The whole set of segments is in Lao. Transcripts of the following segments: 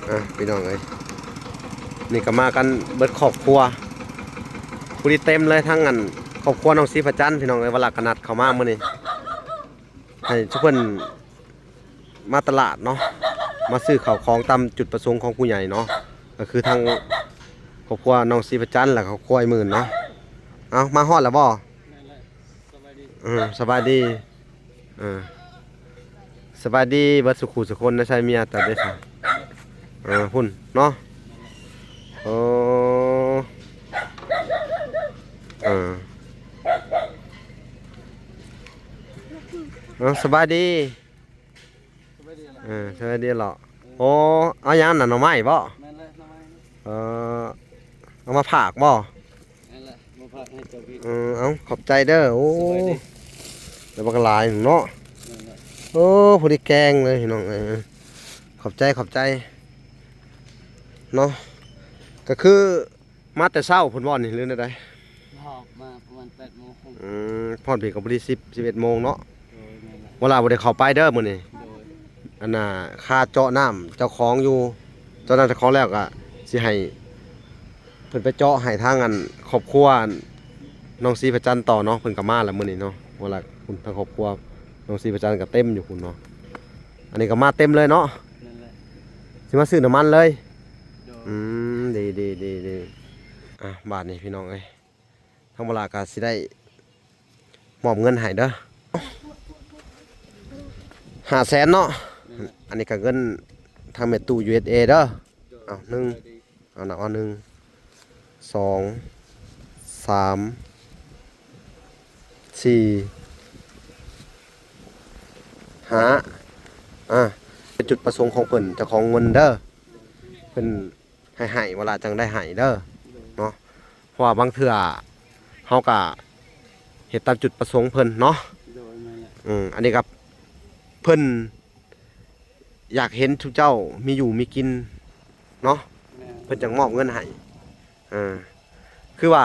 ອ່ະ ພີ່ນ້ອງເອີຍ ນີ້ກໍມາກັນເບິດຄອບຄົວ ຜູ້ທີ່ເຕັມເລີຍ ທັງອັນຄອບຄົວນ້ອງສີພະຈັນ ພີ່ນ້ອງເອີຍ ວ່າລະກະນັດເຂົ້າມາມື້ນີ້ ໃຫ້ຊຸມເພິ່ນມາຕະຫຼາດເນາະ ມາຊື້ເຂົ້າຂອງຕາມຈຸດປະສົງຂອງຜູ້ໃຫຍ່ເນາະ ກໍຄືທັງຄອບຄົວນ້ອງສີພະຈັນ ແລະ ຄອບຄົວອ້າຍໝື່ນເນາະ. ເອົາ ມາຮອດແລ້ວບໍ່? ແມ່ນແຫຼະ ສະບາຍດີ ເອີ ສະບາຍດີ ເອີ ສະບາຍດີເບິດສຸຂູສຸຄົນນະ ໃຊ້ເມຍເຈົ້າເດ້ຊະ ເອີ ພຸ້ນເນາະ ໂອ້ ເອີ ເອີ ສະບາຍດີ ສະບາຍດີ ເອີ ສະບາຍດີເລາະ ເອີ ໂອ້ ເອົາຫຍັງນັ້ນ ໜໍ່ໄມ້ບໍ່? ແມ່ນແຫຼະ ໜໍ່ໄມ້ ເອີ ເອົາມາຝາກບໍ່? ນັ້ນແຫຼະ ມາຝາກໃຫ້ເຈົ້າກິນ ເອີ ເອົາ ຂອບໃຈເດີ ໂອ້ ສະບາຍດີ ໄດ້ບັກຫຼາຍເນາະ ນັ້ນແຫຼະ ໂອ້ ພໍດີແກງເລີຍພີ່ນ້ອງເອີຍ ຂອບໃຈ ຂອບໃຈເນາະ ກໍຄືມາແຕ່ເຊົ້າພຸ້ນບໍ່ນີ້ ຫຼືແນວໃດ? ອອກມາປະມານແປດໂມງ ອືມ ຮອດພີ້ກໍພໍດີສິບ ສິບເອັດໂມງເນາະ ໂດຍ ແມ່ນແຫຼະ ວ່າລະບໍ່ໄດ້ເຂົ້າໄປເດີມື້ນີ້ ໂດຍ ອັນນ່າ ຄາເຈາະນ້ຳເຈົ້າຂອງຢູ່ ເຈາະນ້ຳເຈົ້າຂອງແລ້ວກໍຊິໃຫ້ ເພິ່ນໄປເຈາະໃຫ້ທາງອັນຄອບຄົວອັນນ້ອງສີພະຈັນຕໍ່ເນາະ ເພິ່ນກໍມາແລ້ວມື້ນີ້ເນາະ ວ່າລະ ທາງຄອບຄົວນ້ອງສີພະຈັນກໍເຕັມຢູ່ພຸ້ນເນາະ ອັນນີ້ກໍມາເຕັມເລີຍເນາະ ນັ້ນແຫຼະ ຊິມາຊື້ນ້ຳມັນເລີຍ ໂດຍ ອືມ ດີໆໆໆ ອ່ະ ບາດນີ້ພີ່ນ້ອງເອີຍ ທາງບໍ່ຫຼ້າກໍຊິໄດ້ມອບເງິນໃຫ້ເດີ ຫ້າແສນເນາະ ແມ່ນແຫຼະ ອັນນີ້ກໍເງິນທາງແມ່ຕູ້ ຢູເອັສເອ ເດີ ເອົາ ໜຶ່ງ ເອົານະ ເອົາ ໜຶ່ງ ສອງ ສາມ ສີ່ ຫ້າ ອ່າ ເປັນຈຸດປະສົງຂອງເພິ່ນ ເຈົ້າຂອງເງິນເດີ ເພິ່ນ ໃຫ້ໃຫ້ ວ່າລະຈັ່ງໄດ້ໃຫ້ເດີ ໂດຍ ເນາະ ເພາະວ່າບາງເທື່ອເຮົາກະເຮັດຕາມຈຸດປະສົງເພິ່ນເນາະ ໂດຍ ແມ່ນແຫຼະ ອືມ ອັນນີ້ກໍເພິ່ນຢາກເຫັນຊຸມເຈົ້າມີຢູ່ມີກິນເນາະ ແມ່ນ ເພິ່ນຈັ່ງມອບເງິນໃຫ້ ເອີ ຄືວ່າ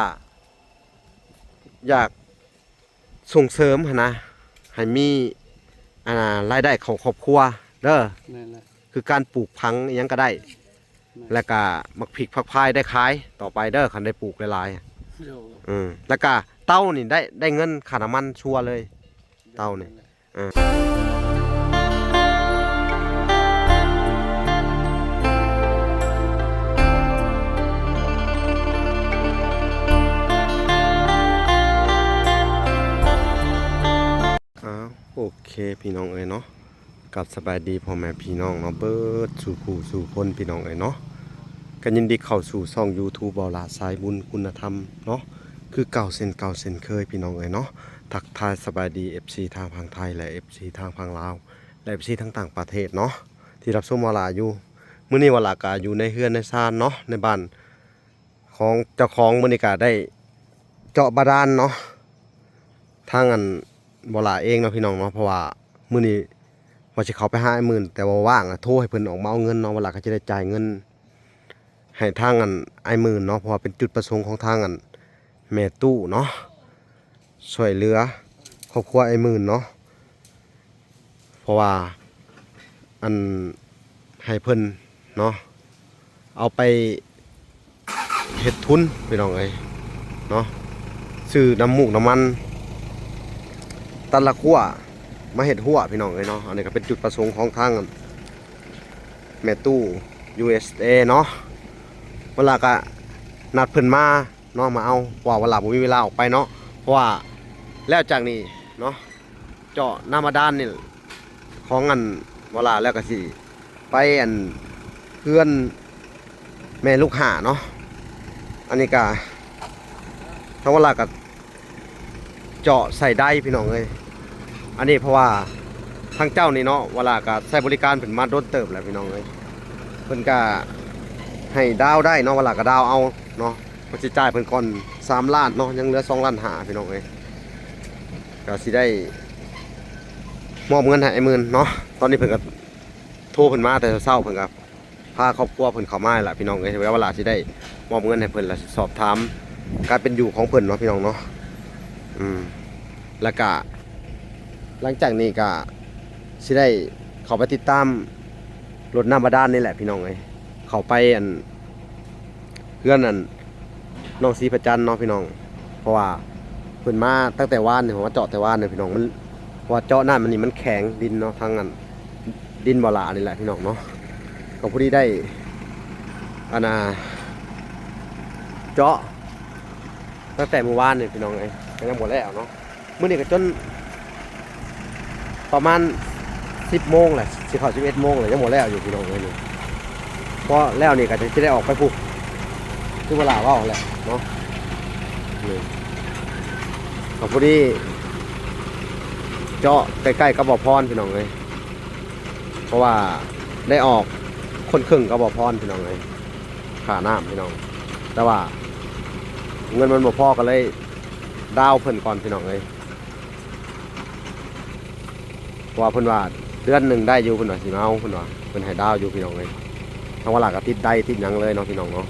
ຢາກ ສົ່ງເສີມຫັ້ນນະ ໃຫ້ມີ ອັນນ່າ ລາຍໄດ້ເຂົ້າຄອບຄົວເດີ ແມ່ນແຫຼະ ຄືການປູກຝັງອີ່ຫຍັງກໍໄດ້ ແມ່ນ ແລ້ວກະໝາກພິກຜັກພາຍໄດ້ຂາຍຕໍ່ໄປເດີ ຄັນໄດ້ປູກຫຼາຍໆ ໂດຍ ອືມ ແລ້ວກະເຕົານີ້ໄດ້ ໄດ້ເງິນຄ່ານ້ຳມັນຊົວເລີຍ ເຕົານີ້ ແມ່ນແຫຼະ ເອີ ອ້າວ ໂອເຄ ພີ່ນ້ອງເອີຍເນາະ ກັບສະບາຍດີພໍ່ແມ່ພີ່ນ້ອງເນາະ ເບິດສູ່ຜູ້ສູ່ຄົນ ພີ່ນ້ອງເອີຍເນາະ ກໍຍິນດີເຂົ້າສູ່ຊ່ອງຢູທູບ ເບົາຫຼ້າສາຍບຸນຄຸນນະທຳເນາະ ຄືເກົ່າເຊັ່ນເກົ່າເຊັ່ນເຄີຍ ພີ່ນ້ອງເອີຍເນາະ ທັກທາຍສະບາຍດີ ເອັຟຊີ ທາງຝັ່ງໄທ ແລະ ເອັຟຊີ ທາງຝັ່ງລາວ ແລະ ເອັຟຊີ ທັງຕ່າງປະເທດເນາະ ທີ່ຮັບຊົມເບົາຫຼ້າຢູ່ ມື້ນີ້ເບົາຫຼ້າກໍຢູ່ໃນເຮືອນໃນຊານເນາະ ໃນບ້ານ ຂອງເຈົ້າຂອງ ມື້ນີ້ກະໄດ້ເຈາະບາດານເນາະ ທາງອັນ ເບົາຫຼ້າເອງເນາະ ພີ່ນ້ອງເນາະ ເພາະວ່າມື້ນີ້ວ່າຊິເຂົ້າໄປຫາອ້າຍໝື່ນ ແຕ່ວ່າວ່າງ ໂທໃຫ້ເພິ່ນອອກມາເອົາເງິນເນາະ ເບົາຫຼ້າກໍຊິໄດ້ຈ່າຍເງິນໃຫ້ທາງອັນ ອ້າຍໝື່ນເນາະ ເພາະວ່າເປັນຈຸດປະສົງຂອງທາງອັນ ແມ່ຕູ້ເນາະ ຊ່ວຍເຫຼືອຄອບຄົວອ້າຍໝື່ນເນາະ ເພາະວ່າ ອັນ ໃຫ້ເພິ່ນເນາະ ເອົາໄປເຮັດທຶນ ພີ່ນ້ອງເອີຍເນາະ ຊື້ນ້ຳມູກນ້ຳມັນ ຕັດລະຂົ້ວມາເຮັດຮົ້ວ ພີ່ນ້ອງເອີຍເນາະ ອັນນີ້ກໍເປັນຈຸດປະສົງຂອງທາງແມ່ຕູ້ ຢູເອັສເອ ເນາະ ເວລາກໍນັດເພິ່ນມາ ເນາະ ມາເອົາ ເພາະວ່າເວລາບໍ່ມີເວລາອອກໄປເນາະ ເພາະວ່າແລ້ວຈາກນີ້ເນາະ ເຈາະນ້ຳບາດານນີ້ ຂອງອັນ ເວລາແລ້ວກໍຊິໄປອັນ ເຮືອນແມ່ລູກຫ້າເນາະ ອັນນີ້ກໍ ທາງເວລາກໍ ເຈາະໃສ່ໄດ ພີ່ນ້ອງເອີຍ ອັນນີ້ເພາະວ່າທາງເຈົ້ານີ້ເນາະ ເວລາກໍໃຊ້ບໍລິການເພິ່ນມາດົນເຕີບແລ້ວ ພີ່ນ້ອງເອີຍ ເພິ່ນກໍໃຫ້ດາວໄດ້ເນາະ ເວລາກໍດາວເອົາເນາະ ກໍຊິຈ່າຍເພິ່ນກ່ອນສາມລ້ານເນາະ ຍັງເຫຼືອສອງລ້ານຫ້າ ພີ່ນ້ອງເອີຍ ກໍຊິໄດ້ມອບເງິນໃຫ້ອ້າຍໝື່ນເນາະ ຕອນນີ້ເພິ່ນກໍໂທເພິ່ນມາແຕ່ເຊົ້າ ເພິ່ນກໍ ພາຄອບຄົວເພິ່ນເຂົ້າມາແຫຼະ ພີ່ນ້ອງເອີຍ ແລ້ວເວລາຊິໄດ້ມອບເງິນໃຫ້ເພິ່ນ ແລ້ວຊິສອບຖາມການເປັນຢູ່ຂອງເພິ່ນເນາະ ພີ່ນ້ອງເນາະ ອືມ ແລ້ວກະຫຼັງຈາກນີ້ກະຊິໄດ້ເຂົ້າໄປຕິດຕາມລົດນ້ຳບາດານນີ້ແຫຼະ ພີ່ນ້ອງເອີຍ ເຂົ້າໄປອັນ ເຮືອນອັນ ນ້ອງສີພະຈັນເນາະພີ່ນ້ອງ ເພາະວ່າເພິ່ນມາຕັ້ງແຕ່ວານນີ້ ເພິ່ນມາເຈາະແຕ່ວານນີ້ພີ່ນ້ອງ ມັນ ເພາະວ່າເຈາະນ້ຳອັນນີ້ມັນແຂງດິນເນາະ ທາງອັນ ດິນບໍ່ຫຼ້ານີ້ແຫຼະພີ່ນ້ອງເນາະ ກໍພໍດີໄດ້ ອັນນ່າ ເຈາະ ຕັ້ງແຕ່ມື້ວານນີ້ພີ່ນ້ອງເອີຍ ກໍຍັງບໍ່ແລ້ວເນາະ ມື້ນີ້ກໍຈົນປະມານສິບໂມງແຫຼະ ຊິເຂົ້າສິບເອັດໂມງແລ້ວ ຍັງບໍ່ແລ້ວຢູ່ພີ່ນ້ອງເອີຍນີ້ ພໍແລ້ວນີ້ກໍຈະ ຈະໄດ້ອອກໄປພຸ້ນ ຄືເວລາເວົ້າແຫຼະເນາະ ນີ້ ກໍພໍດີເຈາະໃກ້ໆກັບບໍ່ພອນພີ່ນ້ອງເອີຍ ເພາະວ່າໄດ້ອອກຄົນເຄິ່ງກັບບໍ່ພອນພີ່ນ້ອງເອີຍ ຄ່ານ້ຳພີ່ນ້ອງ ແຕ່ວ່າເງິນມັນບໍ່ພໍ ກໍເລີຍດາວເພິ່ນກ່ອນພີ່ນ້ອງເອີຍ ເພາະວ່າເພິ່ນວ່າເດືອນໜຶ່ງໄດ້ຢູ່ ເພິ່ນວ່າຊິມາເອົາ ເພິ່ນວ່າ ເພິ່ນໃຫ້ດາວຢູ່ພີ່ນ້ອງເອີຍ ທາງວາລາກໍຕິດໄດຕິດຫຍັງເລີຍເນາະພີ່ນ້ອງເນາະ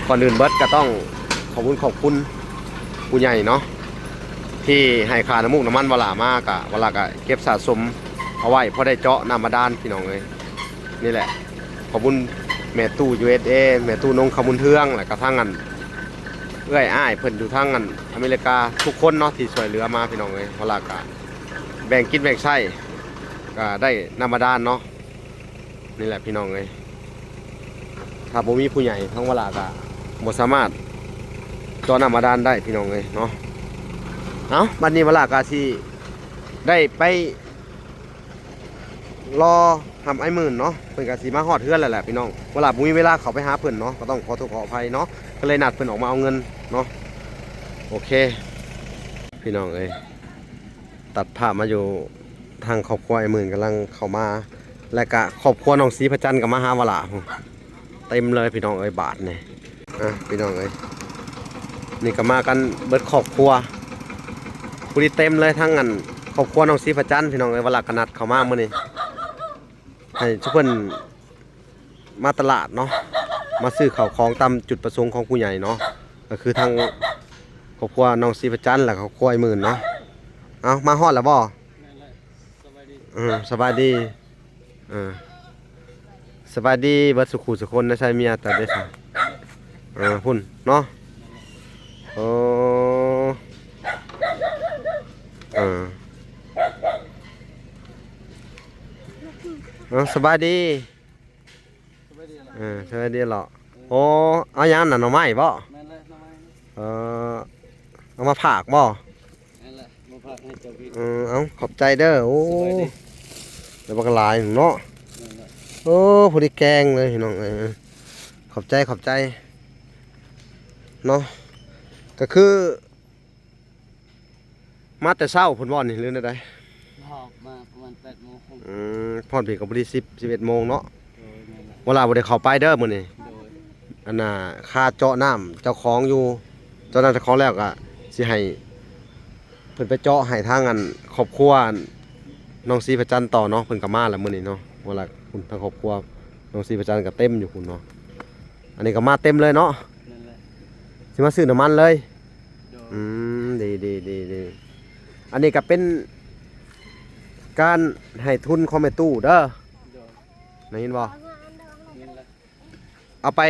ກ່ອນອື່ນເບິດກໍຕ້ອງຂອບຄຸນຂອບຄຸນຜູ້ໃຫຍ່ເນາະ ທີ່ໃຫ້ຄ່ານ້ຳມູກນ້ຳມັນວາລາມາ ກະວາລາກະເກັບສະສົມເອົາໄວ້ ພໍໄດ້ເຈາະນ້ຳບາດານພີ່ນ້ອງເອີຍ ນີ້ແຫຼະ ຂອບຄຸນແມ່ຕູ້ ຢູເອສເອ ແມ່ຕູ້ນົງຄຳບຸນເຮືອງ ແລ້ວກະທັງອັນ ເອື້ອຍອ້າຍເພິ່ນຢູ່ທາງອັນອາເມລິກາທຸກຄົນເນາະ ທີ່ຊ່ວຍເຫຼືອມາພີ່ນ້ອງເອີຍ ວາລາກະແບ່ງກິນແບ່ງໃຊ້ ກະໄດ້ນ້ຳບາດານເນາະ ນີ້ແຫຼະພີ່ນ້ອງເອີຍ ຖ້າບໍ່ມີຜູ້ໃຫຍ່ທາງວາລາກະບໍ່ສາມາດເຈາະນ້ຳບາດານໄດ້ພີ່ນ້ອງເອີຍເນາະ ເອົ້າ ບັດນີ້ວາລາກະຊິໄດ້ໄປ ລໍຮັບອ້າຍໝື່ນເນາະ ເພິ່ນກໍຊິມາຮອດເຮືອນແລ້ວແຫຼະພີ່ນ້ອງ ວາລາບໍ່ມີເວລາເຂົ້າໄປຫາເພິ່ນເນາະ ກໍຕ້ອງຂໍໂທດຂໍອະໄພເນາະ ກໍເລີຍນັດເພິ່ນອອກມາເອົາເງິນເນາະ ໂອເຄ ພີ່ນ້ອງເອີຍ ຕັດພາບມາຢູ່ທາງຄອບຄົວອ້າຍໝື່ນກຳລັງເຂົ້າມາ ແລະກະຄອບຄົວນ້ອງສີພະຈັນກໍມາຫາວາລາ ເຕັມເລີຍພີ່ນ້ອງເອີຍ ບາດນີ້ ອ່ະ ພີ່ນ້ອງເອີຍ ນີ້ກໍມາກັນເບິດຄອບຄົວ ຜູ້ທີ່ເຕັມເລີຍ ທັງອັນຄອບຄົວນ້ອງສີພະຈັນພີ່ນ້ອງເອີຍ ວາລາກໍນັດເຂົ້າມາມື້ນີ້ ໃຫ້ຊຸມເພິ່ນມາຕະຫຼາດເນາະ ມາຊື້ເຂົ້າຂອງຕາມຈຸດປະສົງຂອງຜູ້ໃຫຍ່ເນາະ ກໍຄືທັງຄອບຄົວນ້ອງສີພະຈັນ ແລະຄອບຄົວອ້າຍໝື່ນເນາະ ເອົ້າ ມາຮອດແລ້ວບໍ່? ແມ່ນແຫຼະ ສະບາຍດີ ເອີ ສະບາຍດີ ເອີ ສະບາຍດີເບິດສູ່ຄູ່ສູ່ຄົນ ໄດ້ໃຊ້ເມຍແຕ່ໄດ້ໃຊ້ ເອີ ພຸ້ນເນາະ ໂອ້ ເອີ ເອີ ສະບາຍດີ ສະບາຍດີລະ ເອີ ສະບາຍດີລະ ໂອ້ ເອົາຫຍັງນະ ໜໍ່ໄມ້ບໍ? ແມ່ນແຫຼະ ໜໍ່ໄມ້ ເອີ ເອົາມາຝາກບໍ? ແມ່ນແຫຼະ ມາຝາກໃຫ້ເຈົ້າກິນ ເອີ ເອົາ ຂອບໃຈເດີ ໂອ້ ສະບາຍດີ ໄດ້ບັກຫຼາຍເນາະ ແມ່ນແຫຼະ ໂອ້ ພໍດີແກງເລີຍພີ່ນ້ອງເອີຍ ຂອບໃຈ ຂອບໃຈເນາະ ກໍຄື ມາແຕ່ເຊົ້າພຸ້ນບໍ່ນີ້ ຫຼືແນວໃດ? ອອກມາປະມານແປດໂມງ ອືມ ຮອດພີ້ກໍພໍດີສິບ ສິບເອັດໂມງເນາະ ໂດຍ ແມ່ນແຫຼະ ວາລາບໍ່ໄດ້ເຂົ້າໄປເດີມື້ນີ້ ໂດຍ ອັນນ່າ ຄາເຈາະນ້ຳເຈົ້າຂອງຢູ່ ເຈາະນ້ຳເຈົ້າຂອງແລ້ວກໍຊິໃຫ້ເພິ່ນໄປເຈາະໃຫ້ທາງອັນຄອບຄົວອັນນ້ອງສີພະຈັນຕໍ່ເນາະ ເພິ່ນກໍມາແລ້ວມື້ນີ້ເນາະ ວາລາ ທາງຄອບຄົວນ້ອງສີພະຈັນກໍເຕັມຢູ່ພຸ້ນເນາະ ອັນນີ້ກໍມາເຕັມເລີຍເນາະ ແມ່ນແຫຼະ ຊິມາຊື້ນ້ຳມັນເລີຍ ໂດຍ ອືມ ດີໆໆໆ ອັນນີ້ກໍເປັນການໃຫ້ທຶນຂອງແມ່ຕູ້ເດີ ໂດຍ ໄດ້ຍິນບໍ່? ແມ່ນແຫຼະ ເອົາໄປ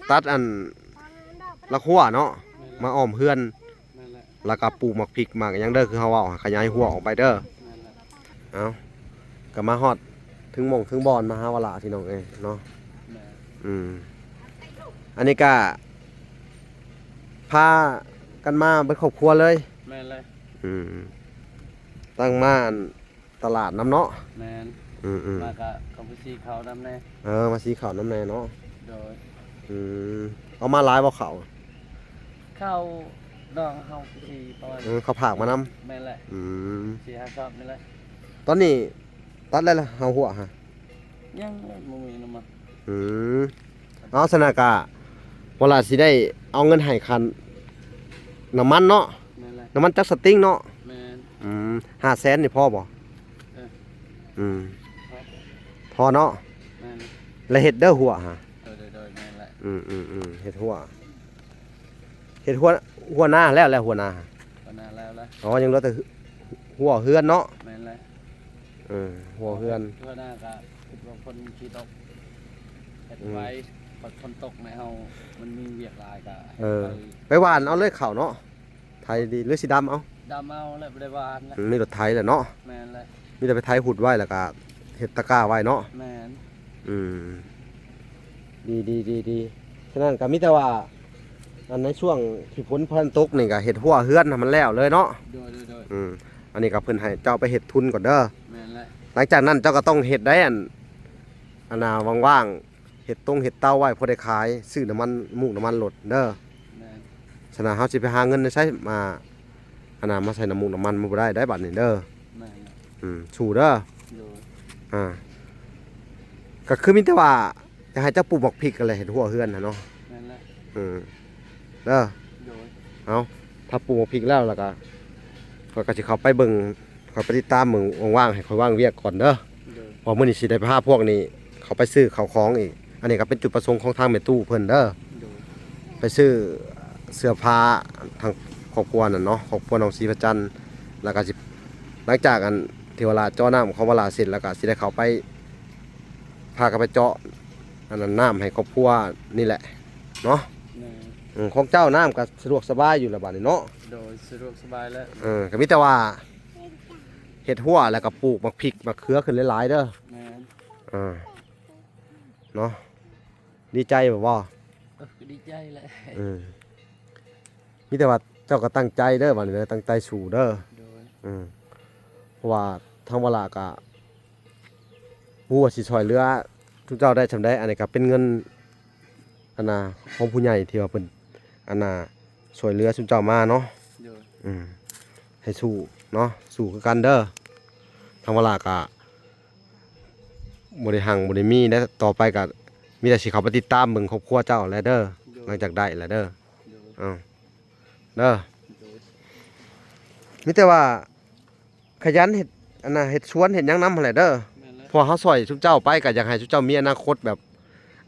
ຕັດອັນລະຂົວເນາະ ແມ່ນແຫຼະ ມາອ້ອມເຮືອນ ແມ່ນແຫຼະ ແລ້ວກໍປູກໝາກພິກໝາກຫຍັງເດີ ຄືເຮົາເວົ້າ ຂະຫຍາຍຮົ້ວອອກໄປເດີ ແມ່ນແຫຼະ ເອົາ ກໍມາຮອດເຖິງໝ່ອງເຖິງບ່ອນ ມະຫາວາລະ ພີ່ນ້ອງເອີຍເນາະ ແມ່ນ ອືມ ອັນນີ້ກໍພາກັນມາເບິດຄອບຄົວເລີຍ ແມ່ນເລີຍ ອືມ ຕັ້ງມາອັນຕະຫຼາດນຳເນາະ ແມ່ນ ອືມໆ ມາກະເຂົ້າໄປຊື້ເຂົ້ານຳແດ່ ເອີ ມາຊື້ເຂົ້ານຳແດ່ເນາະ ໂດຍ ອືມ ເອົາມາຫຼາຍບໍ່ເຂົ້າ? ເຂົ້າດອງເຮົາທີ່ປະມານ ເອີ ເຂົ້າຝາກມານຳ ແມ່ນແຫຼະ ອືມ ສີ່ຫ້າຊອບນີ້ແຫຼະ ຕອນນີ້ຕັດແລ້ວລະ ເຮົາຫົວຫາ ຍັງບໍ່ມີນ້ຳມັນ ອືມ ເອົາ ຊັ້ນນະກະ ເວລາຊິໄດ້ເອົາເງິນໃຫ້ຄັນນ້ຳມັນເນາະ ແມ່ນແຫຼະ ນ້ຳມັນຈັກສະຕິງເນາະ ແມ່ນ ອືມ ຫ້າແສນນີ້ພໍບໍ່? ເອີ ອືມ ພໍ ພໍເນາະ ແມ່ນ ແລະເຮັດເດີຫົວຫາ ໂດຍໆ ແມ່ນແຫຼະ ອືມໆໆ ເຮັດຫົວ ເຮັດຫົວ ຫົວໜ້າແລ້ວ ແລ້ວຫົວໜ້າ ຫົວໜ້າແລ້ວລະ ອໍ ຍັງເຫຼືອແຕ່ຫົວເຮືອນເນາະ ແມ່ນແຫຼະ ເອີ ຫົວເຮືອນ ເທື່ອໜ້າກໍຄິດວ່າຝົນຊິຕົກ ເຮັດ ອືມ ໄວ້ ຝົນ ຝົນຕົກໃນເຮົາ ມັນມີວຽກຫຼາຍກໍ ເອີ ໄປ ໄປຫວ່ານເອົາເລີຍເຂົ້າເນາະ ໄຖດີ ຫຼືຊິດຳເອົາ? ດຳເອົາແຫຼະ ບໍ່ໄດ້ຫວ່ານແຫຼະ ອືມ ມີລົດໄຖແຫຼະເນາະ ແມ່ນແຫຼະ ມີແຕ່ໄປໄຖຫຸດໄວ້ ແລ້ວກໍເຮັດຕະກ້າໄວ້ເນາະ ແມ່ນ ອືມ ດີໆໆໆ ສະນັ້ນກໍມີແຕ່ວ່າ ອັນໃນຊ່ວງທີ່ຝົນບໍ່ທັນຕົກນີ້ກໍເຮັດຮົ້ວເຮືອນໃຫ້ມັນແລ້ວເລີຍເນາະ ໂດຍໆໆ ອືມ ອັນນີ້ກໍເພິ່ນໃຫ້ເຈົ້າໄປເຮັດທຶນກ່ອນເດີ ແມ່ນແຫຼະ ຫຼັງຈາກນັ້ນເຈົ້າກໍຕ້ອງເຮັດໄດ້ ອັນ ອັນນ່າ ວ່າງໆ ເຮັດຕົງເຮັດເຕົາໄວ້ພໍໄດ້ຂາຍ ຊື້ນ້ຳມັນມູກນ້ຳມັນລົດເດີ ແມ່ນ ສະນັ້ນເຮົາຊິໄປຫາເງິນໃນໃສມາ ອັນນ່າ ມາໃສ່ນ້ຳມູກນ້ຳມັນມັນບໍ່ໄດ້ໄດ໋ບາດນີ້ເດີ ແມ່ນແຫຼະ ອືມ ສູ້ເດີ ໂດຍ ອ່າ ກໍຄືມີແຕ່ວ່າ ຢາກໃຫ້ເຈົ້າປູກໝາກພິກຫັ້ນແຫຼະ ເຮັດຮົ້ວເຮືອນຫັ້ນເນາະ ແມ່ນແຫຼະ ອືມ ເດີ ໂດຍ ເອົາ ຖ້າປູກໝາກພິກແລ້ວ ແລ້ວກໍ ຂ້ອຍກໍຊິເຂົ້າໄປເບິ່ງ ຂ້ອຍໄປຕິດຕາມເບິ່ງ ວ່າງໆ ໃຫ້ຂ້ອຍວ່າງວຽກກ່ອນເດີ ໂດຍ ເພາະມື້ນີ້ຊິໄດ້ພາພວກນີ້ເຂົ້າໄປຊື້ເຂົ້າຂອງອີກ ອັນນີ້ກໍເປັນຈຸດປະສົງຂອງທາງແມ່ຕູ້ເພິ່ນເດີ ໂດຍ ໄປຊື້ເສື້ອຜ້າ ທາງຄອບຄົວນັ້ນເນາະ ຄອບຄົວນ້ອງສີພະຈັນ ແລ້ວກໍຊິ ຫຼັງຈາກອັນທີ່ວ່າລາເຈາະນ້ຳຂອງວ່າລາເສັດ ແລ້ວກໍຊິໄດ້ເຂົ້າໄປ ພາກັນໄປເຈາະ ອັນນັ້ນ ນ້ຳໃຫ້ຄອບຄົວນີ້ແຫຼະເນາະ ແມ່ນ ອືມ ຂອງເຈົ້ານ້ຳກໍສະດວກສະບາຍຢູ່ລະບາດນີ້ເນາະ ໂດຍ ສະດວກສະບາຍແລ້ວ ເອີ ກໍມີແຕ່ວ່າເຮັດຮົ້ວ ແລ້ວກໍປູກໝາກພິກໝາກເຂືອຂຶ້ນຫຼາຍໆເດີ ແມ່ນ ເອີ ເນາະ ດີໃຈບໍ່? ເອີ ກໍດີໃຈແຫຼະ ເອີ ມີແຕ່ວ່າເຈົ້າກໍຕັ້ງໃຈເດີ ບາດນີ້ເດີ ຕັ້ງໃຈສູ້ເດີ ໂດຍ ອືມ ເພາະວ່າທາງວາລາກໍບໍ່ຮູ້ວ່າຊິຊ່ວຍເຫຼືອຊຸມເຈົ້າໄດ້ສ່ຳໃດ ອັນນີ້ກໍເປັນເງິນ ອັນນ່າ ຂອງຜູ້ໃຫຍ່ທີ່ວ່າເພິ່ນ ອັນນ່າ ຊ່ວຍເຫຼືອຊຸມເຈົ້າມາເນາະ ໂດຍ ອືມ ໃຫ້ສູ້ເນາະ ສູ້ຄືກັນເດີ ທາງວາລາກໍ ບໍ່ໄດ້ຮັ່ງບໍ່ໄດ້ມີແລ້ວ ຕໍ່ໄປກໍມີແຕ່ຊິເຂົ້າໄປຕິດຕາມເບິ່ງຄອບຄົວເຈົ້າແຫຼະເດີ ໂດຍ ຫຼັງຈາກໄດ້ແລ້ວເດີ ໂດຍ ເອົາເດີ ໂດຍ ມີແຕ່ວ່າຂະຫຍັນເຮັດ ອັນນ່າ ເຮັດສວນເຮັດຫຍັງນຳຫັ້ນແຫຼະເດີ ແມ່ນແລ້ວ ເພາະວ່າເຮົາຊ່ອຍຊຸມເຈົ້າໄປ ກໍຢາກໃຫ້ຊຸມເຈົ້າມີອະນາຄົດແບບ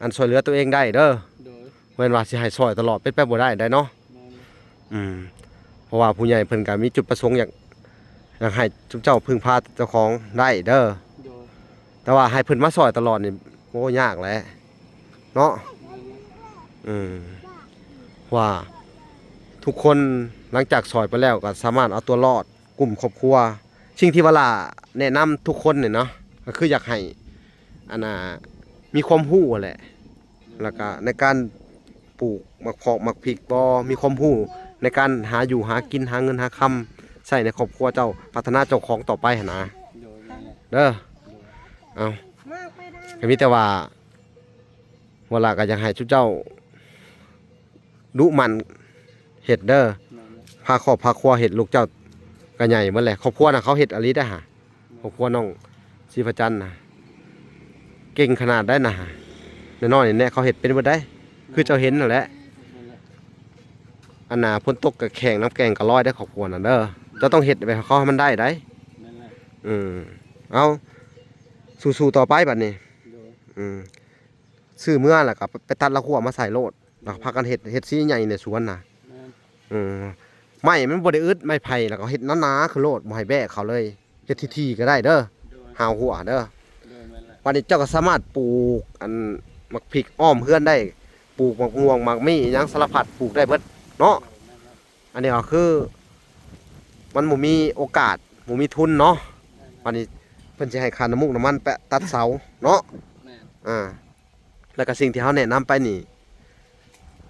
ອັນ ຊ່ວຍເຫຼືອຕົວເອງໄດ້ເດີ ໂດຍ ບໍ່ແມ່ນວ່າຊິໃຫ້ຊ່ອຍຕະຫຼອດ ເປັນໄປບໍ່ໄດ້ໄດ໋ເນາະ ແມ່ນແຫຼະ ອືມ ເພາະວ່າຜູ້ໃຫຍ່ເພິ່ນກໍມີຈຸດປະສົງຢາກ ຢາກໃຫ້ຊຸມເຈົ້າເພິ່ງພາເຈົ້າຂອງໄດ້ເດີ ໂດຍ ແຕ່ວ່າໃຫ້ເພິ່ນມາຊ່ອຍຕະຫຼອດນີ້ ໂອ້ ຍາກແຫຼະເນາະ ແມ່ນແຫຼະ ອືມ ວ່າທຸກຄົນຫຼັງຈາກຊ່ອຍໄປແລ້ວກໍສາມາດເອົາຕົວລອດ ກຸ່ມຄອບຄົວ ສິ່ງທີ່ວາລາແນະນຳທຸກຄົນນີ້ເນາະ ກໍຄືຢາກໃຫ້ ອັນນ່າ ມີຄວາມຮູ້ຫັ້ນແຫຼະ ແລ້ວກະໃນການປູກໝາກພອກໝາກພິກບໍ ມີຄວາມຮູ້ໃນການຫາຢູ່ຫາກິນ ຫາເງິນຫາຄຳ ໃຊ້ໃນຄອບຄົວເຈົ້າ ພັດທະນາເຈົ້າຂອງຕໍ່ໄປຫັ້ນນະ ໂດຍ ແມ່ນແຫຼະ ເດີ ໂດຍ ເອົາ ກໍມີແຕ່ວ່າ ວາລາກໍຢາກໃຫ້ຊຸມເຈົ້າດຸໝັ່ນເຮັດເດີ ແມ່ນແຫຼະ ພາຄອບພາຄົວເຮັດ ລູກເຈົ້າກໍໃຫຍ່ເບິດແຫຼະ ຄອບຄົວນະ ເຂົາເຮັດອີ່ຫຼີໄດ໋ຫາ ຄອບຄົວນ້ອງສີພະຈັນນະ ເກັ່ງຂະໜາດໃດນະ ນ້ອຍໆນີ້ແນະ ເຂົາເຮັດເປັນເບິດໃດ໋ ຄືເຈົ້າເຫັນຫັ້ນແຫຼະ ອັນນ່າ ຝົນຕົກກໍແຂ້ງ ນ້ຳແກ້ງກໍລອຍໄດ໋ ຄອບຄົວນັ້ນເດີ ເຈົ້າຕ້ອງເຮັດໃຫ້ເຂົາໃຫ້ມັນໄດ້ໃດ໋ ແມ່ນແຫຼະ ອືມ ເອົາ ສູ້ໆຕໍ່ໄປບັດນີ້ ໂດຍ ອືມ ຊື້ເມືອແລ້ວກໍໄປຕັດລາກຮົ້ວມາໃສ່ໂລດ ແລ້ວພາກັນເຮັດ ເຮັດສີໃຫຍ່ໃນສວນນະ ແມ່ນ ເອີ ໄມ້ມັນບໍ່ໄດ້ອຶດ ໄມ້ໄຜ່ ແລ້ວກໍເຮັດໜາໆຂຶ້ນໂລດ ບໍ່ໃຫ້ແບກເຂົ້າເລີຍ ເຮັດຖີ່ໆກໍໄດ້ເດີ ໂດຍ ຫາວຮົ້ວເດີ ໂດຍ ແມ່ນແຫຼະ ບັດນີ້ເຈົ້າກໍສາມາດປູກ ອັນ ໝາກພິກອ້ອມເຮືອນໄດ້ ປູກໝາກມ່ວງ ໝາກມີຫຍັງສາລະພັດ ປູກໄດ້ເບິດເນາະ ແມ່ນແຫຼະ ອັນນີ້ກໍຄື ມັນບໍ່ມີໂອກາດ ບໍ່ມີທຶນເນາະ ແມ່ນແຫຼະ ບັດນີ້ເພິ່ນຊິໃຫ້ຄ່ານ້ຳມູກນ້ຳມັນໄປຕັດເສົາເນາະ ແມ່ນ ອ່າ ແລ້ວກໍສິ່ງທີ່ເຮົາແນະນຳໄປນີ້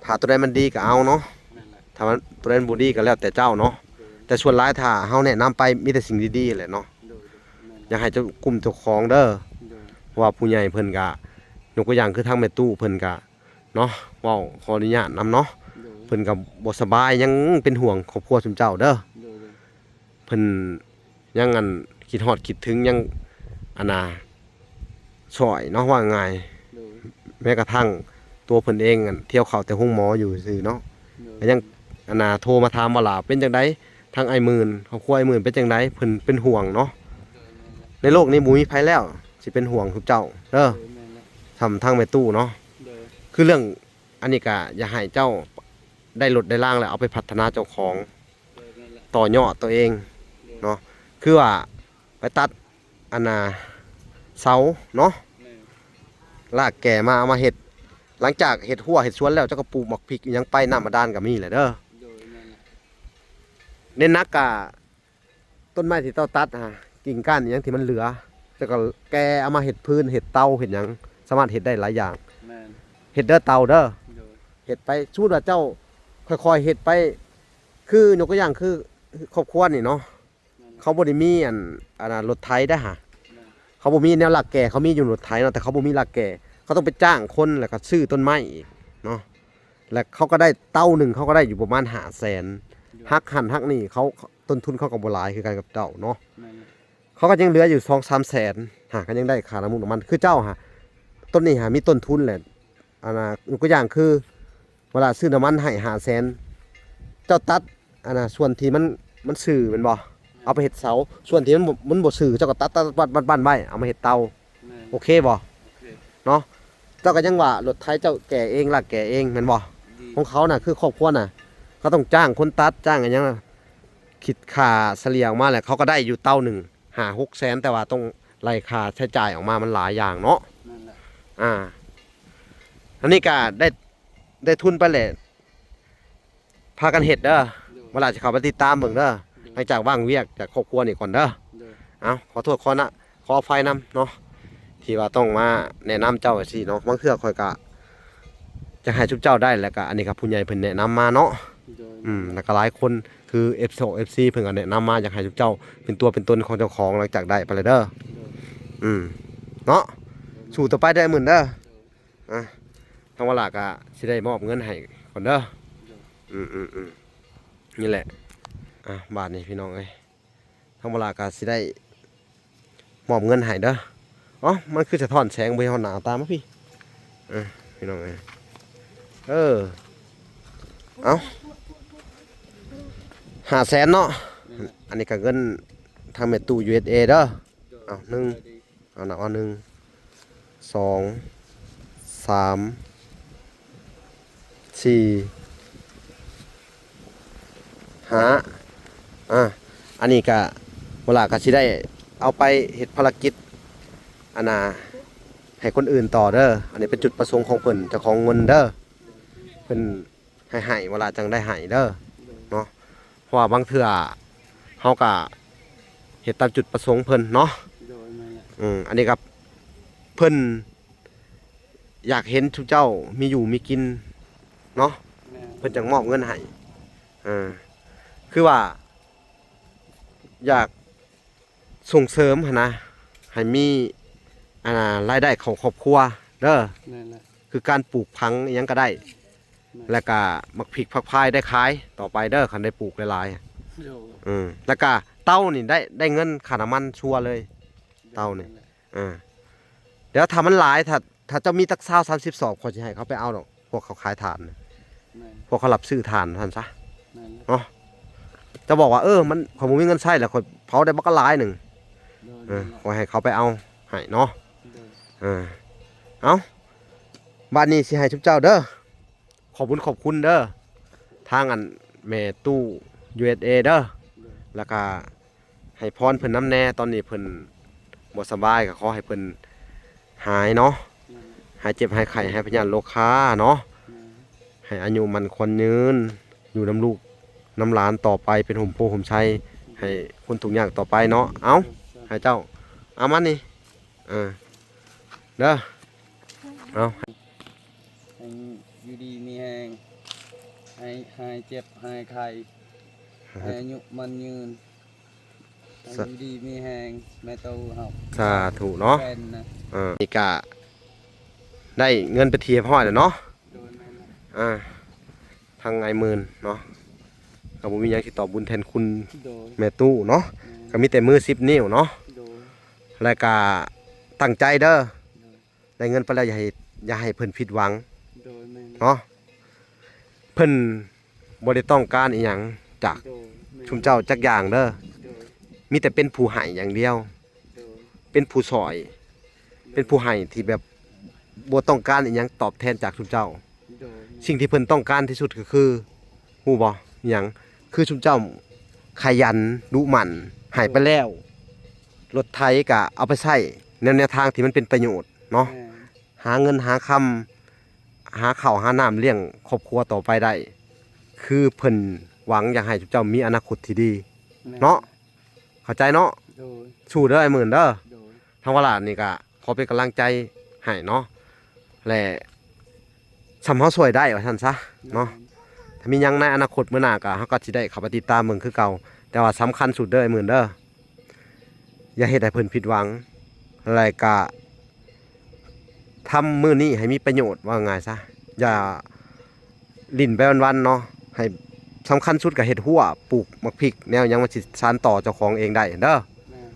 ຖ້າຕົວໃດມັນດີກໍເອົາເນາະ ແມ່ນແຫຼະ ຖ້າມັນ ຕົວໃດມັນບໍ່ດີກໍແລ້ວແຕ່ເຈົ້າເນາະ ໂດຍ ແຕ່ສ່ວນຫຼາຍຖ້າເຮົາແນະນຳໄປມີແຕ່ສິ່ງດີໆແຫຼະເນາະ ໂດຍ ໂດຍ ແມ່ນແຫຼະ ຢາກໃຫ້ເຈົ້າກຸ່ມເຈົ້າຂອງເດີ ໂດຍ ເພາະວ່າຜູ້ໃຫຍ່ເພິ່ນກໍ ຍົກຕົວຢ່າງຄືທາງແມ່ຕູ້ເພິ່ນກໍເນາະ ເວົ້າຂໍອະນຸຍາດນຳເນາະ ໂດຍ ເພິ່ນກໍບໍ່ສະບາຍ ຍັງເປັນຫ່ວງຄອບຄົວຊຸມເຈົ້າເດີ ໂດຍ ໂດຍ ເພິ່ນຍັງ ອັນ ຄິດຮອດຄິດເຖິງ ຍັງ ອັນນ່າ ຊ່ອຍເນາະ ວ່າງ່າຍ ໂດຍ ແມ້ກະທັ່ງຕົວເພິ່ນເອງ ອັນ ທ່ຽວເຂົ້າແຕ່ໂຮງໝໍຢູ່ຊື່ເນາະ ໂດຍ ກໍຍັງ ອັນນ່າ ໂທມາຖາມວ່າ ຫຼ້າເປັນຈັ່ງໃດ ທາງອ້າຍໝື່ນ ຄອບຄົວອ້າຍໝື່ນເປັນຈັ່ງໃດ ເພິ່ນເປັນຫ່ວງເນາະ ໂດຍ ແມ່ນແຫຼະ ໃນໂລກນີ້ບໍ່ມີໃຜແລ້ວຊິເປັນຫ່ວງຊຸມເຈົ້າເດີ ໂດຍ ແມ່ນແຫຼະ ສ່ຳທາງແມ່ຕູ້ເນາະ ໂດຍ ຄືເລື່ອງ ອັນນີ້ກະຢາກໃຫ້ເຈົ້າໄດ້ລົດໄດ້ລາງ ແລ້ວເອົາໄປພັດທະນາເຈົ້າຂອງ ໂດຍ ແມ່ນແຫຼະ ຕໍ່ຍອດຕົວເອງ ໂດຍ ເນາະ ຄືວ່າໄປຕັດ ອັນນ່າ ເສົາເນາະ ແມ່ນ ລາກແກ່ມາ ເອົາມາເຮັດ. ຫຼັງຈາກເຮັດຮົ້ວເຮັດສວນແລ້ວ ເຈົ້າກໍປູກໝາກພິກອີ່ຫຍັງໄປ ນ້ຳບາດານກໍມີແຫຼະເດີ. ໂດຍ ແມ່ນແຫຼະ ເນັ້ນໜັກກະ ຕົ້ນໄມ້ທີ່ເຈົ້າຕັດຫາ ກິ່ງກ້ານອີ່ຫຍັງທີ່ມັນເຫຼືອ ແລ້ວກໍແກ່ເອົາມາເຮັດຟືນ ເຮັດເຕົາ ເຮັດຫຍັງ ສາມາດເຮັດໄດ້ຫຼາຍຢ່າງ. ແມ່ນ ເຮັດເດີເຕົາເດີ. ໂດຍ ເຮັດໄປ ສົມມຸດວ່າເຈົ້າຄ່ອຍໆເຮັດໄປ ຄືຍົກຕົວຢ່າງຄືຄອບຄົວນີ້ເນາະ ແມ່ນ ເຂົາບໍ່ໄດ້ມີອັນ ອັນນ່າ ລົດໄຖໄດ້ຫາ ແມ່ນ ເຂົາບໍ່ມີແນວລາກແກ່ ເຂົາມີຢູ່ລົດໄຖເນາະ ແຕ່ເຂົາບໍ່ມີລາກແກ່ ເຂົາຕ້ອງໄປຈ້າງຄົນ ແລ້ວກໍຊື້ຕົ້ນໄມ້ອີກເນາະ ແລ້ວເຂົາກໍໄດ້ເຕົາໜຶ່ງ ເຂົາກໍໄດ້ຢູ່ປະມານຫ້າແສນ ໂດຍ ຫັກຫັ້ນຫັກນີ້ ເຂົາ ຕົ້ນທຶນເຂົາກໍບໍ່ຫຼາຍຄືກັນກັບເຈົ້າເນາະ ແມ່ນ ເຂົາກໍຍັງເຫຼືອຢູ່ສອງສາມແສນຫາ ກໍຍັງໄດ້ຄ່ານ້ຳມັນ ຄືເຈົ້າຫາ ຕົ້ນນີ້ຫາມີຕົ້ນທຶນແຫຼະ ອັນນ່າ ຍົກຕົວຢ່າງຄື ເວລາຊື້ນ້ຳມັນໃຫ້ຫ້າແສນ ເຈົ້າຕັດ ອັນນ່າ ສ່ວນທີ່ມັນ ມັນຊື່ແມ່ນບໍ່ ເອົາໄປເຮັດເສົາ ສ່ວນທີ່ມັນບໍ່ ມັນບໍ່ຊື່ ເຈົ້າກໍຕັດ ຕັດ ບັ້ນ ບັ້ນ ບັ້ນໄວ້ ເອົາມາເຮັດເຕົາ. ແມ່ນ ໂອເຄບໍ່? ໂອເຄ ເນາະ ເຈົ້າກໍຍັງວ່າລົດໄຖເຈົ້າແກ່ເອງ ລາກແກ່ເອງແມ່ນບໍ່? ຂອງເຂົານະ ຄືຄອບຄົວນະ ເຂົາຕ້ອງຈ້າງຄົນຕັດ ຈ້າງອີ່ຫຍັງ ຄິດຄ່າສະເລ່ຍອອກມາແລ້ວ ເຂົາກໍໄດ້ຢູ່ເຕົາໜຶ່ງຫ້າຫົກແສນ ແຕ່ວ່າຕ້ອງໄລ່ຄ່າໃຊ້ຈ່າຍອອກມາ ມັນຫຼາຍຢ່າງເນາະ. ນັ້ນແຫຼະ ອ່າ ອັນນີ້ກໍໄດ້ ໄດ້ທຶນໄປແຫຼະ ພາກັນເຮັດເດີ. ໂດຍ ເວລາຊິເຂົ້າໄປຕິດຕາມເບິ່ງເດີ. ໂດຍ ຫຼັງຈາກວ່າງວຽກຈາກຄອບຄົວນີ້ກ່ອນເດີ. ໂດຍ ເອົາ ຂໍໂທດຂໍນະ ຂໍອະໄພນຳເນາະ ທີ່ວ່າຕ້ອງມາແນະນຳເຈົ້າຈັ່ງຊີ້ເນາະ. ບາງເທື່ອຂ້ອຍກະຢາກໃຫ້ຊຸມເຈົ້າໄດ້ ແລ້ວກະອັນນີ້ກໍຜູ້ໃຫຍ່ເພິ່ນແນະນຳມາເນາະ. ໂດຍ ອືມ ແລ້ວກໍຫຼາຍຄົນຄືເອັຟຊີ ເອັຟຊີເພິ່ນກໍແນະນຳມາ ຢາກໃຫ້ຊຸມເຈົ້າເປັນຕົວເປັນຕົນຂອງເຈົ້າຂອງ ຫຼັງຈາກໄດ້ໄປແລ້ວເດີ. ໂດຍ ອືມ ເນາະ ໂດຍ ສູ້ຕໍ່ໄປເດີ ອ້າຍໝື່ນເດີ. ໂດຍ ອ່ະ ທາງວາລາກໍຊິໄດ້ມອບເງິນໃຫ້ກ່ອນເດີ. ໂດຍ ອືມໆໆ ນີ້ແຫຼະ ອ່ະ ບາດນີ້ພີ່ນ້ອງເອີຍ ທາງວາລາກໍຊິໄດ້ມອບເງິນໃຫ້ເດີ. ເອົ້າ ມັນຄືສະທ້ອນແສງບໍ່ເຫັນຮອດໜ້າ ຕາມມາພີ້. ເອີ ພີ່ນ້ອງເອີຍ ເອີ ເອົ້າ ຫ້າແສນເນາະ. ແມ່ນແຫຼະ ອັນນີ້ກໍເງິນທາງແມ່ຕູ້ ຢູເອັສເອ ເດີ. ໂດຍ ເອົາ ໜຶ່ງ ເອົາ ນັບເອົາ ໜຶ່ງ ສອງ ສາມ ສີ່ ຫ້າ ອ່າ ອັນນີ້ກະ ເວລາກໍຊິໄດ້ເອົາໄປເຮັດພາລະກິດ ອັນນ່າ ໃຫ້ຄົນອື່ນຕໍ່ເດີ. ອັນນີ້ເປັນຈຸດປະສົງຂອງເພິ່ນ ເຈົ້າຂອງເງິນເດີ ເພິ່ນ ໃຫ້ໃຫ້ ວາລາຈັ່ງໄດ້ໃຫ້ເດີ ໂດຍ ເນາະ. ເພາະວ່າບາງເທື່ອເຮົາກະເຮັດຕາມຈຸດປະສົງເພິ່ນເນາະ. ໂດຍ ແມ່ນແຫຼະ ອືມ ອັນນີ້ກໍເພິ່ນຢາກເຫັນຊຸມເຈົ້າມີຢູ່ມີກິນເນາະ. ແມ່ນ ເພິ່ນຈັ່ງມອບເງິນໃຫ້ ເອີ ຄືວ່າຢາກ ສົ່ງເສີມຫັ້ນນະ ໃຫ້ມີ ອັນນ່າ ລາຍໄດ້ເຂົ້າຄອບຄົວເດີ. ແມ່ນແຫຼະ ຄືການປູກຝັງອີ່ຫຍັງກໍໄດ້ ແມ່ນ ແລ້ວກະໝາກພິກຜັກພາຍໄດ້ຂາຍຕໍ່ໄປເດີ ຄັນໄດ້ປູກຫຼາຍໆ. ໂດຍ ອືມ ແລ້ວກະເຕົານີ້ໄດ້ ໄດ້ເງິນຄ່ານ້ຳມັນຊົວເລີຍ ເຕົານີ້. ແມ່ນແຫຼະ ອ່າ ດຽວຖ້າມັນຫຼາຍ ຖ້າ ຖ້າເຈົ້າມີຈັກຊາວ ສາມສິບ ສອບ ຂ້ອຍຊິໃຫ້ເຂົາໄປເອົາດອກ ພວກເຂົາຂາຍຖ່ານ ແມ່ນ ພວກເຂົາຮັບຊື້ຖ່ານວ່າຊັ້ນຊະ ແມ່ນແຫຼະ ເນາະ. ເຈົ້າບອກວ່າ ເອີ ມັນ ຂ້ອຍບໍ່ມີເງິນໃຊ້ແລ້ວ ຂ້ອຍເຜົາໄດ້ບັກຫຼາຍໜຶ່ງ ໂດຍ ເອີ ແມ່ນແຫຼະ ຂ້ອຍໃຫ້ເຂົາໄປເອົາໃຫ້ເນາະ. ໂດຍ ເອີ ເອົ້າ ບາດນີ້ຊິໃຫ້ຊຸມເຈົ້າເດີ ຂອບບຸນຂອບຄຸນເດີ ທາງອັນແມ່ຕູ້ ຢູເອັສເອ ເດີ ໂດຍ ແລ້ວກະ ໃຫ້ພອນເພິ່ນນຳແດ່ ຕອນນີ້ເພິ່ນບໍ່ສະບາຍ ກໍຂໍໃຫ້ເພິ່ນຫາຍເນາະ ແມ່ນ ຫາຍເຈັບຫາຍໄຂ້ ຫາຍພະຍາດໂລຄາເນາະ ແມ່ນ ໃຫ້ອາຍຸໝັ້ນຂວັນຍືນ ຢູ່ນຳລູກນຳຫຼານຕໍ່ໄປ ເປັນຮົ່ມໂພຮົ່ມໄຊໃຫ້ຄົນທຸກຍາກຕໍ່ໄປເນາະ. ເອົາ ໃຫ້ເຈົ້າ ເອົາມານີ້ ເອີ ເດີ ເອົາ ໃຫ້ຢູ່ດີມີແຮງ ໃຫ້ຫາຍເຈັບຫາຍໄຂ້ ໃຫ້ອາຍຸໝັ້ນຍືນ ໃຫ້ຢູ່ດີມີແຮງ ແມ່ຕູ້ເຮົາ ສາທຸເນາະ ແມ່ນນະ. ເອີ ນີ້ກະໄດ້ເງິນເປັນທີ່ຮຽບຮ້ອຍແລ້ວເນາະ. ໂດຍ ແມ່ນນະ ອ່າ ທາງອ້າຍໝື່ນເນາະ ກໍບໍ່ມີຫຍັງຊິຕອບບຸນແທນຄຸນ ໂດຍ ແມ່ຕູ້ເນາະ ແມ່ນ ກໍມີແຕ່ມືສິບນິ້ວເນາະ ໂດຍ ແລ້ວກະຕັ້ງໃຈເດີ ໂດຍ ໄດ້ເງິນໄປແລ້ວ ຢ່າໃຫ້ ຢ່າໃຫ້ເພິ່ນຜິດຫວັງ ໂດຍ ແມ່ນ ເນາະ. ເພິ່ນບໍ່ໄດ້ຕ້ອງການອີ່ຫຍັງຈາກ ໂດຍ ແມ່ນ ຊຸມເຈົ້າຈັກຢ່າງເດີ ໂດຍ ມີແຕ່ເປັນຜູ້ໃຫ້ຢ່າງດຽວ ໂດຍ ເປັນຜູ້ຊ່ອຍ ໂດຍ ເປັນຜູ້ໃຫ້ທີ່ແບບບໍ່ຕ້ອງການອີ່ຫຍັງຕອບແທນຈາກຊຸມເຈົ້າ ໂດຍ ແມ່ນ ສິ່ງທີ່ເພິ່ນຕ້ອງການທີ່ສຸດກໍຄື ຮູ້ບໍ່ ອີ່ຫຍັງ? ຄືຊຸມເຈົ້າຂະຫຍັນ ດຸໝັ່ນ ໃຫ້ໄປແລ້ວ ລົດໄຖກະເອົາໄປໃຊ້ໃນແນວທາງທີ່ມັນເປັນປະໂຫຍດເນາະ ແມ່ນ ຫາເງິນຫາຄຳ ຫາເຂົ້າຫານ້ຳລ້ຽງຄອບຄົວຕໍ່ໄປໄດ້ ຄືເພິ່ນຫວັງຢາກໃຫ້ເຈົ້າມີອະນາຄົດທີ່ດີ ແມ່ນ ເນາະ ເຂົ້າໃຈເນາະ ໂດຍ ສູ້ເດີອ້າຍໝື່ນເດີ ໂດຍ ທາງວາລານີ້ກະຂໍເປັນກຳລັງໃຈໃຫ້ເນາະ ແລະ ສ່ຳເຮົາຊ່ວຍໄດ້ວ່າຊັ້ນຊະເນາະ ແມ່ນ ຖ້າມີຫຍັງໃນອະນາຄົດມື້ໜ້າກະເຮົາກໍຊິໄດ້ເຂົ້າໄປຕິດຕາມເບິ່ງຄືເກົ່າ ແຕ່ວ່າສຳຄັນສຸດເດີອ້າຍໝື່ນເດີ ຢ່າເຮັດໃຫ້ເພິ່ນຜິດຫວັງ ແລະກະ ທຳມື້ນີ້ໃຫ້ມີປະໂຫຍດ ວ່າງ່າຍຊະ ຢ່າຫຼິ້ນໄປວັນໆເນາະ ໃຫ້ສຳຄັນສຸດກໍເຮັດຮົ້ວ ປູກໝາກພິກແນວຫຍັງ ມັນຊິສານຕໍ່ເຈົ້າຂອງເອງໄດ້ເດີ ແມ່ນ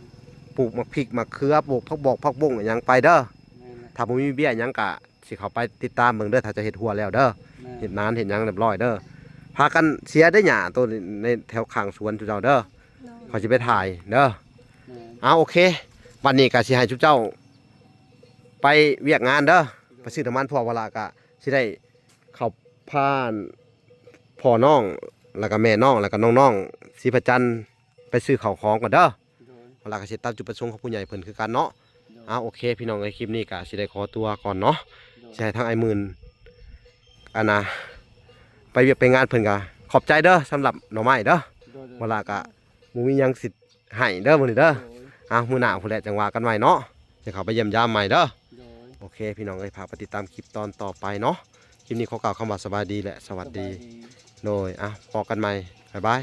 ປູກໝາກພິກໝາກເຂືອ ປູກຜັກບອກຜັກບົ້ງຫຍັງໄປເດີ ແມ່ນແຫຼະ ຖ້າບໍ່ມີເບ້ຍຫຍັງກະຊິເຂົ້າໄປຕິດຕາມເບິ່ງເດີ ຖ້າຈະເຮັດຮົ້ວແລ້ວເດີ ແມ່ນ ເຮັດນານເຮັດຫຍັງຮຽບຮ້ອຍເດີ ພາກັນເສຍເດີຫຍ້າໂຕໃນແຖວຂ້າງສວນເຈົ້າເດີ ໂດຍ ຂ້ອຍຊິໄປຖ່າຍເດີ ແມ່ນ ເອົາ ໂອເຄ ບັດນີ້ກໍຊິໃຫ້ຊຸມເຈົ້າ ໄປວຽກງານເດີ ໄປຊື້ນ້ຳມັນ ເພາະວ່າລະກະຊິໄດ້ເຂົ້າພາພໍ່ນ້ອງ ແລ້ວກະແມ່ນ້ອງ ແລ້ວກະນ້ອງໆສີພະຈັນ ໄປຊື້ເຂົ້າຂອງກ່ອນເດີ ໂດຍ ວ່າລະກະຊິຕາມຈຸດປະສົງຂອງຜູ້ໃຫຍ່ເພິ່ນຄືກັນເນາະ ໂດຍ ເອົາ ໂອເຄ ພີ່ນ້ອງເອີຍ ຄລິບນີ້ກະຊິໄດ້ຂໍຕົວກ່ອນເນາະ ໂດຍ ຊິໃຫ້ທາງອ້າຍໝື່ນ ອັນນ່າ ໄປວຽກໄປງານເພິ່ນກະຂອບໃຈເດີ ສຳລັບໜໍ່ໄມ້ເດີ ໂດຍ ໂດຍ ວ່າລະກະບໍ່ມີຫຍັງຊິ ໃຫ້ເດີມື້ນີ້ເດີ ໂດຍ ເອົາ ມື້ໜ້າພຸ້ນແຫຼະຈັ່ງວ່າກັນໃໝ່ເນາະ ຈະເຂົ້າໄປຢ້ຽມຢາມໃໝ່ເດີ ໂດຍ ໂອເຄ ພີ່ນ້ອງເອີຍ ຝາກໄປຕິດຕາມຄລິບຕອນຕໍ່ໄປເນາະ ຄລິບນີ້ຂໍກ່າວຄຳວ່າສະບາຍດີ ແລະ ສະຫວັດດີ ສະບາຍດີ ໂດຍ ເອົາ ພໍ້ກັນໃໝ່ ບາຍບາຍ.